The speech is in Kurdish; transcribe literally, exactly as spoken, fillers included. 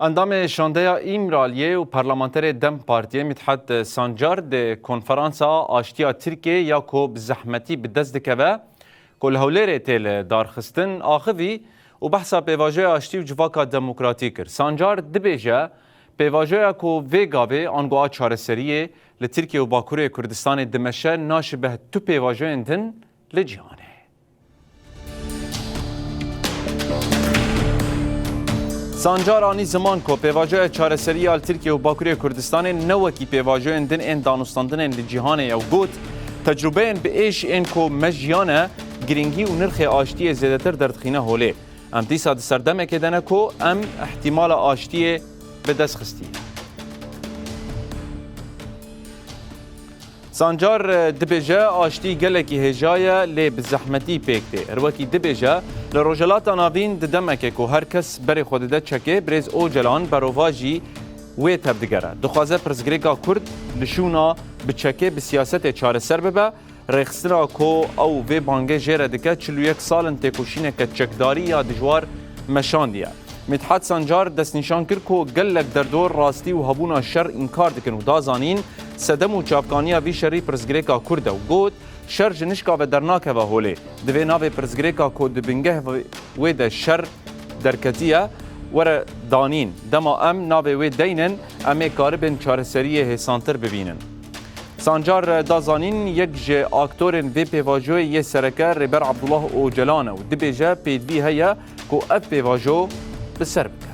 Endamê Şandeya Îmraliyê û parlamenterê DEM Partiyê Mithat Sancar di konferansa aştiya Tirkiyê ya ku bi zehmetî bi dest dikeve, ku li Hewlêrê tê li darxistin, axivî û behsa pêvajoya aştî û civaka demokratî kir. Sancar dibêje, pêvajoya ku vê gavê ango a çareseriyê li Tirkiye û Bakurê Kurdistanê dimeşe naşibe tu pêvajoyên din li cîhanê. Sancar anî ziman ku pêvajoya çareserî ya li Tirkiye û Bakurê Kurdistanê ne wekî pêvajoyên din ên danûstandinên li cîhanê ye û got, tecrûbeyên bi êş ên ku me jiyane, girîngî û nirxê aştiyê zêdetir derdixîne holê. Em dîsa di serdemekê de ne ku em îhtîmala aştiyê bi dest xistiye. Sancar, e, dibêje, aştî gelekî hêja ye, lê bi zehmetî pêk tê. Her wekî dibêje, li Rojhilata Navîn di demekê ku her kes berê xwe dide çekê, birêz Ocalan berovajî wê tevdigere. Dixwaze pirsgirêka Kurd li şûna bi çekê, bi siyasetê çareser bibe. Rêxistina ku ew vê bangê jê re dike, çil û yek sal in têkoşîneke çekdarî ya dijwar meşandiye. Mithat Sancar destnîşan kir ku gelek derdor rastî û hebûna şer înkar dikin û da zanîn, sedem û çavkaniya vî şerî pirsgirêka Kurd e û got, şer ji nişka ve dernakeve holê. Divê navê pirsgirêka ku di bingeh wê de şer derketiye, were danîn. Dema em navê wê deynin, em ê karibin çareseriyê hêsantir bibînin. Sancar da zanîn, yek ji aktorên vê pêvajoyê yê sereke Rêber Abdullah Ocalan e û dibêje, pêdivî heye ku ev pêvajo bi ser biket.